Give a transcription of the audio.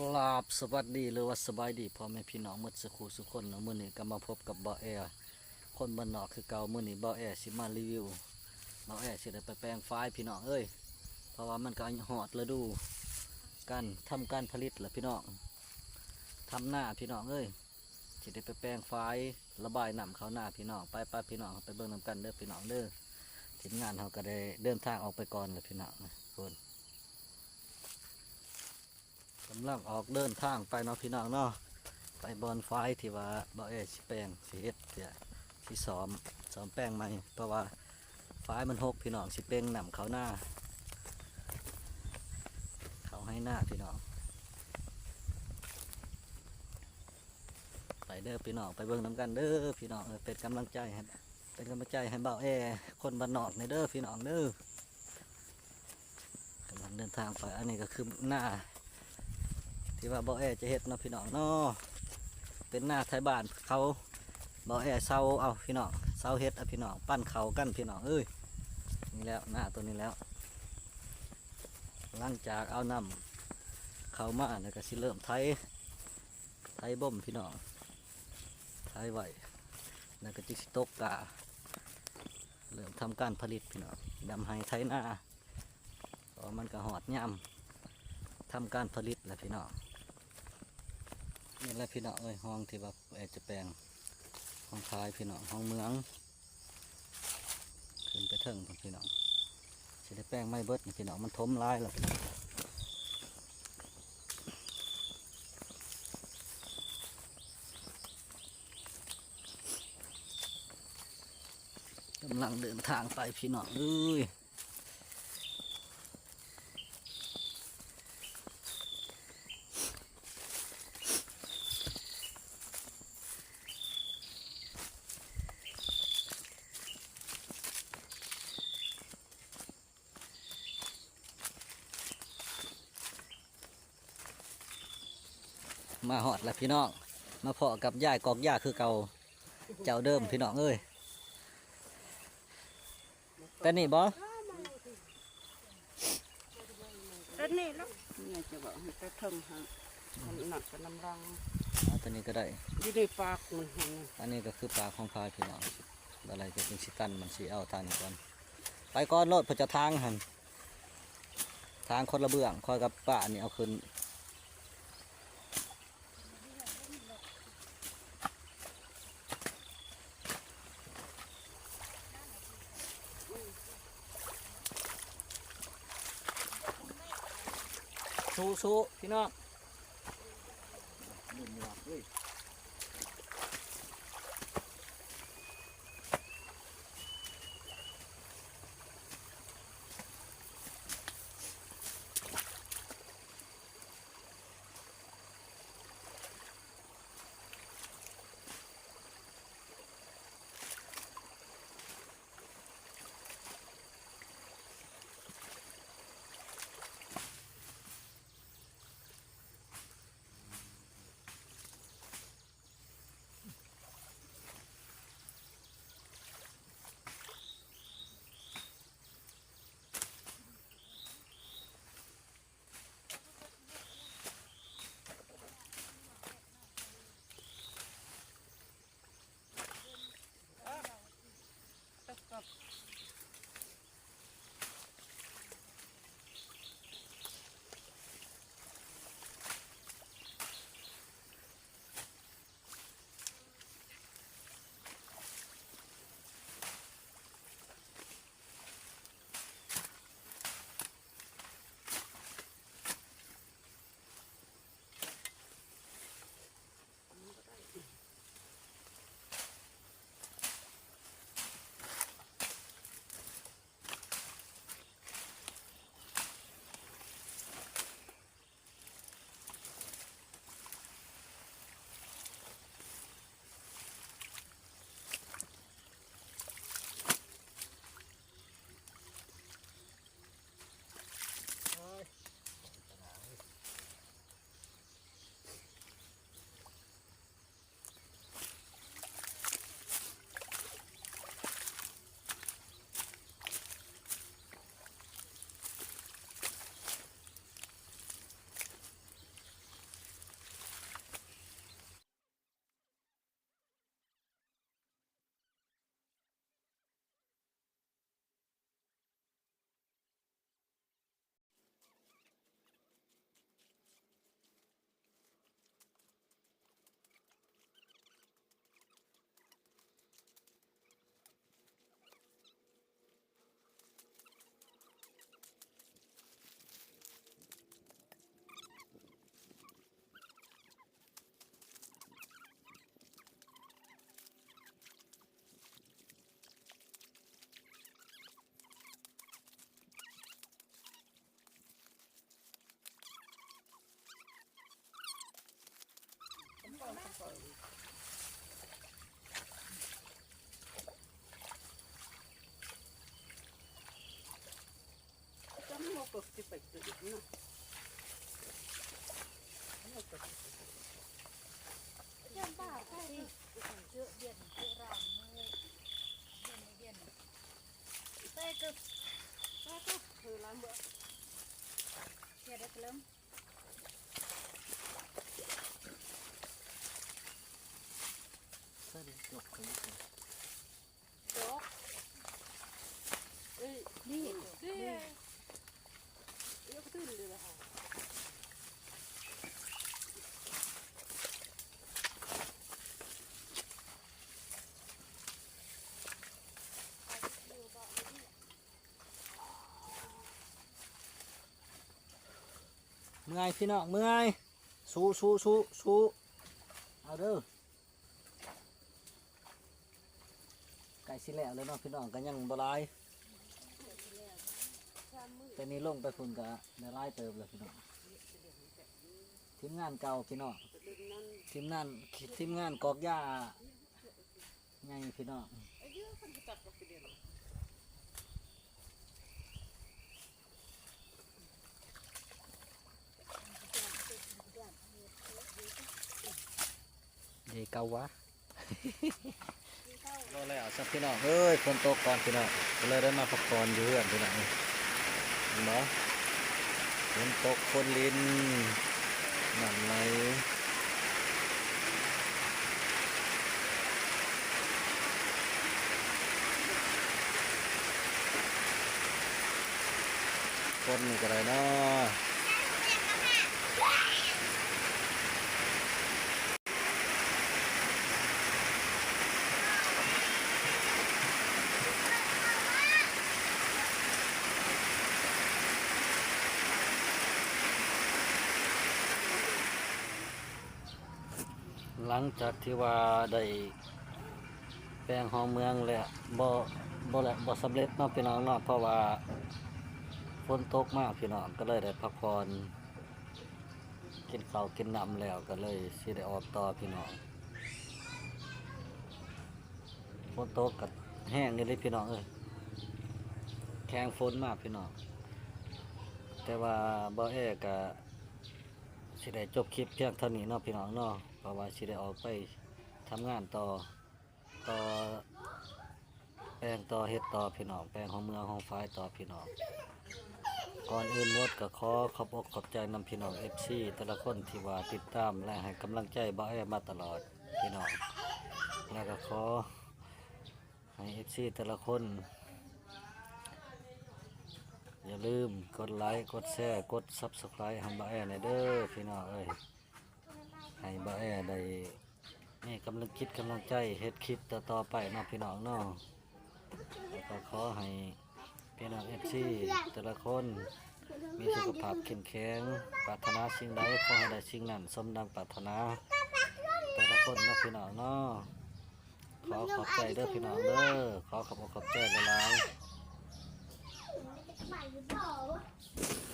ກາບສະຫວັດດີ ຫຼືວ່າສະບາຍດີພໍ່ແມ່ພີ່ນ້ອງໝົດສູ່ຄູ່ສູ່ຄົນເນາະ. ມື້ນີ້ກໍມາພົບກັບບ່າວແອ ຄົນບ້ານນອກຄືເກົ່າ. ມື້ນີ້ບ່າວແອຊິມາຣີວິວ ບ່າວແອຊິໄດ້ໄປແປງຝາຍພີ່ນ້ອງເອີຍ, ເພາະວ່າມັນກໍຮອດລະດູການທຳການຜະລິດແລ້ວພີ່ນ້ອງ, ທຳນາພີ່ນ້ອງເອີຍ. ຊິໄດ້ໄປແປງຝາຍ ລະບາຍນ້ຳເຂົ້ານາພີ່ນ້ອງ. ໄປໆ ພີ່ນ້ອງ ເຮົາໄປເບິ່ງນຳກັນເດີພີ່ນ້ອງເດີ. ທີມງານເຮົາກໍໄດ້ເດີນທາງອອກໄປກ່ອນແລ້ວພີ່ນ້ອງ. ພຸ້ນ ກຳລັງອອກເດີນທາງໄປເນາະພີ່ນ້ອງເນາະ, ໄປບ່ອນຝາຍທີ່ວ່າບ່າວແອຊິແປງ ຊິເຮັດ ຊິຊ້ອມ ຊ້ອມແປງໃໝ່ ເພາະວ່າຝາຍມັນຫົກພີ່ນ້ອງ, ຊິເປັ່ງນ້ຳເຂົ້ານາ ເຂົ້າໄຮ່ນາພີ່ນ້ອງ. ໄປເດີພີ່ນ້ອງ ໄປເບິ່ງນຳກັນເດີພີ່ນ້ອງ. ເອີ ເປັນກຳລັງໃຈໃຫ້ ເປັນກຳລັງໃຈໃຫ້ບ່າວແອ ຄົນບ້ານນອກແດ່ເດີພີ່ນ້ອງເດີ. ກຳລັງເດີນທາງໄປ. ອັນນີ້ກໍຄືນາທີ່ວ່າບ່າວແອຈະເຮັດເນາະພີ່ນ້ອງເນາະ, ເປັນນາໄທບ້ານເຂົາ. ບ່າວແອເຊົາເອົາພີ່ນ້ອງ ເຊົາເຮັດເອົາພີ່ນ້ອງ, ປັນເຂົ້າກັນພີ່ນ້ອງເອີຍ. ນີ້ແຫຼະ ນາໂຕນີ້ແລ້ວ. ຫຼັງຈາກເອົານ້ຳເຂົ້າມາແລ້ວກໍຊິເລີ່ມໄຖ ໄຖບົ່ມພີ່ນ້ອງ, ໄຖໄວ້ ແລ້ວກໍຈຶ່ງຊິຕົກກ້າ ເລີ່ມທຳການຜະລິດພີ່ນ້ອງ, ດຳໄຮ່ໄຖນາ. ເພາະວ່າມັນກໍຮອດຍາມທຳການຜະລິດແລ້ວພີ່ນ້ອງ. ນີ້ແຫຼະພີ່ນ້ອງເອີຍ ຮ່ອງທີ່ວ່າແອຈະແປງ ຮ່ອງຂາຍພີ່ນ້ອງ, ຮ່ອງເມືອງ ຂຶ້ນໄປເທິງພຸ້ນພີ່ນ້ອງ. ຊິໄດ້ແປງໃໝ່ເບິດນີ້ພີ່ນ້ອງ, ມັນຖົມຫຼາຍແລ້ວພີ່ນ້ອງ. ກຳລັງເດີນທາງໄປພີ່ນ້ອງເອີຍ. ມາຮອດແລ້ວພີ່ນ້ອງ, ມາພໍ້ກັບຍາຍກອກຢາຄືເກົ່າ ເຈົ້າເດີມພີ່ນ້ອງເອີຍ. ແຕ່ນີ້ບໍ່? ແຕ່ນີ້ລະ ເມຍຈະເວົ້າໃຫ້ແຕ່ເທິງຫັ້ນ ມັນໜັກກະນຳຫຼັງ. ເອົາແຕ່ນີ້ກໍໄດ້ ຢູ່ໃນປາກມັນຫັ້ນ. ອັນນີ້ກໍຄືປາກຂອງພາຍພີ່ນ້ອງ, ບໍ່ໄດ້ກໍຈຶ່ງຊິຕັນ ມັນຊິເອົາທາງນີ້ກ່ອນ. ໄປກ່ອນໂລດ ເພິ່ນຈະທາງຫັ້ນ ທາງຄົນລະເບື້ອງ, ຂ້ອຍກັບປ້ານີ້ເອົາຂຶ້ນ. ສູ້ໆ ພີ່ນ້ອງ. ໂ ເມື່ອຍພີ່ນ້ອງ ເມື່ອຍ ສູ້ໆໆໆ ເອົາເດີ. ໃກ້ຊິແລ້ວແລ້ວເນາະພີ່ນ້ອງ ກໍຍັງບໍ່ຫຼາຍ ແຕ່ນີ້ລົງໄປພຸ້ນກໍໄດ້ຫຼາຍເຕີບແລ້ວພີ່ນ້ອງ. ທີມງານເກົ່າພີ່ນ້ອງ ທີມງານ ທີມງານກອກຢາໃຫຍ່ພີ່ນ້ອງ. ເດເກົາວະ ບໍ່ແລ້ວຊະພີ່ນ້ອງເອີຍ ຝົນຕົກກ່ອນພີ່ນ້ອງ ກໍເລີຍໄດ້ມາພັກຜ່ອນຢູ່ເຮືອນພີ່ນ້ອງ ເຫັນບໍ່ ຝົນຕົກ ຝົນລິນ ນ້ຳໄຫຼ. ຄົນນີ້ກໍໄດ້ເນາະ. ຫຼັງຈາກທີ່ວ່າໄດ້ແປງຫ້ອງເມືອງແລ້ວ ບໍ່ ບໍ່ ບໍ່ສຳເລັດເນາະພີ່ນ້ອງເນາະ ເພາະວ່າຝົນຕົກມາພີ່ນ້ອງ ກໍເລີຍໄດ້ພັກຜ່ອນ ກິນເຂົ້າກິນນ້ຳແລ້ວ ກໍເລີຍຊິໄດ້ອອກຕໍ່ພີ່ນ້ອງ. ຝົນຕົກກໍແຮງອີ່ຫຼີພີ່ນ້ອງເອີຍ ແຂ່ງຝົນມາພີ່ນ້ອງ. ແຕ່ວ່າບ່າວແອກໍຊິໄດ້ຈົບຄລິບພຽງເທົ່ານີ້ເນາະພີ່ນ້ອງເນາະ ເພາະວ່າຊິໄດ້ອອກໄປທຳງານຕໍ່ ຕໍ່ແປງຕໍ່ເຮັດຕໍ່ພີ່ນ້ອງ ແປງຫ້ອງເມືອງຫ້ອງຝາຍຕໍ່ພີ່ນ້ອງ. ກ່ອນອື່ນໝົດກໍຂໍຂອບອົກຂອບໃຈນຳພີ່ນ້ອງເອັຟຊີແຕ່ລະຄົນທີ່ວ່າຕິດຕາມ ແລະ ໃຫ້ກຳລັງໃຈບ່າວແອມາຕະຫຼອດພີ່ນ້ອງ ແລະ ກໍຂໍໃຫ້ເອັຟຊີແຕ່ລະຄົນ ຢ່າລືມກົດໄລ ກົດແຊ ກົດຊັບສະໄຄຣບ໌ໃຫ້ບ່າວແອແດ່ເດີພີ່ນ້ອງເອີຍ. ໃຫ້ບ່າວແອໄດ້ມີກຳລັງຈິດກຳລັງໃຈເຮັດຄລິບຕໍ່ໆໄປເນາະພີ່ນ້ອງເນາະ. ແລ້ວກໍຂໍໃຫ້ພີ່ນ້ອງເອັຟຊີແຕ່ລະຄົນມີສຸຂະພາບເຂັ້ມແຂງ ປາດຖະໜາສິ່ງໃດຂໍໃຫ້ໄດ້ສິ່ງນັ້ນສົມດັ່ງປາດຖະໜາແຕ່ລະຄົນເນາະພີ່ນ້ອງເນາະ. ຂໍຂອບໃຈເດີພີ່ນ້ອງເດີ ຂໍຂອບອົກຂອບໃຈຫຼາຍໆ.